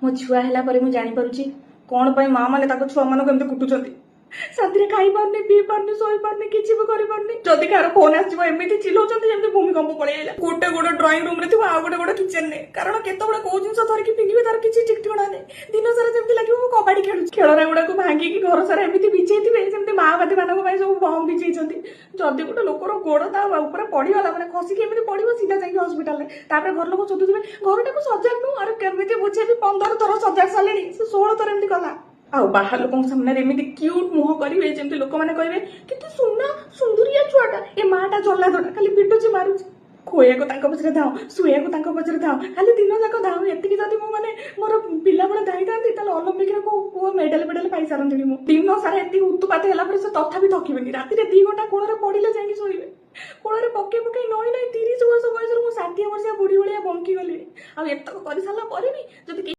ମୋ ଛୁଆ ହେଲା ପରେ ମୁଁ ଜାଣିପାରୁଛି କଣ ପାଇଁ ମା ମାନେ ତାଙ୍କ ଛୁଆମାନଙ୍କୁ ଏମିତି କୁଟୁଛନ୍ତି। ଶାନ୍ତିରେ ଖାଇପାରୁନି, ପିଇ ପାରୁନି, ଶୋଇପାରୁନି, କିଛି ବି କରିପାରୁନି। ଯଦି କାହାର ଫୋନ ଆସିଯିବ, ଏମିତି ଚିଲଉଛନ୍ତି ଯେମିତି ଭୂମିକମ୍ପ ପଳେଇ ଆଇଲା। ଗୋଟେ ଗୋଡ ଡ୍ରଇଂ ରୁମ ରେ ଥିବ, ଆଉ ଗୋଟେ ଗୋଡ କିଚେନ ରେ। କାରଣ କେତେବେଳେ କୋଉ ଜିନିଷ ଧରିକି ଫିଙ୍ଗିବେ, ତାର କିଛି ଠିକ ଠିକଣା ନାହିଁ। ଦିନ ସାରା ଯେମିତି ଲାଗିବ ମୁଁ କବାଡି ଖେଳୁଛି। ଖେଳନା ଗୁଡାକୁ ଭାଙ୍ଗିକି ଘର ସାରା ଏମିତି ବିଛେଇଥିବେ, ଯେମିତି ମାଓବାଦୀ ମାନଙ୍କ ପାଇଁ ସବୁ ବମ୍ ବିଛେଇଛନ୍ତି। ଯଦି ଗୋଟେ ଲୋକର ଗୋଡ ତା ଉପରେ ପଡିଗଲା, ମାନେ ଖସିକି ଏମିତି ପଡିବ, ସିଧା ଯାଇକି ହସ୍ପିଟାଲରେ। ତାପରେ ଘର ଲୋକ ଶୋଧୁଥିବେ, ଘରଟାକୁ ସଜାଡୁନୁ। ଆରେ, କେମିତି ବୁଝେଇବି? 15 ଥର ସଜାଡି ସାରିଲେଣି, ସେ 16 ଥର ଏମିତି କଲା। ଆଉ ବାହାର ଲୋକଙ୍କ ସାମ୍ନାରେ ଏମିତି କ୍ୟୁଟ୍ ମୁହଁ କରିବେ, ଯେମିତି ଲୋକମାନେ କହିବେ, "କେତେ ସୁନା ସୁନ୍ଦରିଆ ଛୁଆଟା, ଏ ମାଟା ଜଲାଦଟା, ଖାଲି ପିଟୁଛି ମାରୁଛି।" ଖୋଇବାକୁ ତାଙ୍କ ପଛରେ ଧାও, ଶୋଇବାକୁ ତାଙ୍କ ପଛରେ ଧାও, ଖାଲି ଦିନ ଯାକ ଧାও। ଏତିକି ଯଦି ମୁଁ ମାନେ ମୋର ପିଲାବେଳେ ଧାଇଥାନ୍ତି, ତାହେଲେ ଅଲମ୍ପିକରେ କୋଉ ପୁଅ ମେଡାଲ ଫେଡାଲ ପାଇସାରନ୍ତିଣି। ମୁଁ ଦିନ ସାରା ଏତିକି ଉତ୍ପାତ ହେଲା ପରେ ସେ ତଥାପି ଥକିବେନି। ରାତିରେ 2 ଘଣ୍ଟା କୋଳରେ ପଡିଲେ ଯାଇକି ଶୋଇବେ। କୋଳରେ ପକେଇ ପକେଇ ନଇଁ ନଇଁ 30 ବର୍ଷ ବୟସରୁ ମୁଁ 60 ବର୍ଷିଆ ବୁଢୀ ଭଳିଆ ବଙ୍କି ଗଲିଣି। ଆଉ ଏତକ କରିସାରିଲା ପରେ ବି ଯଦି କେହି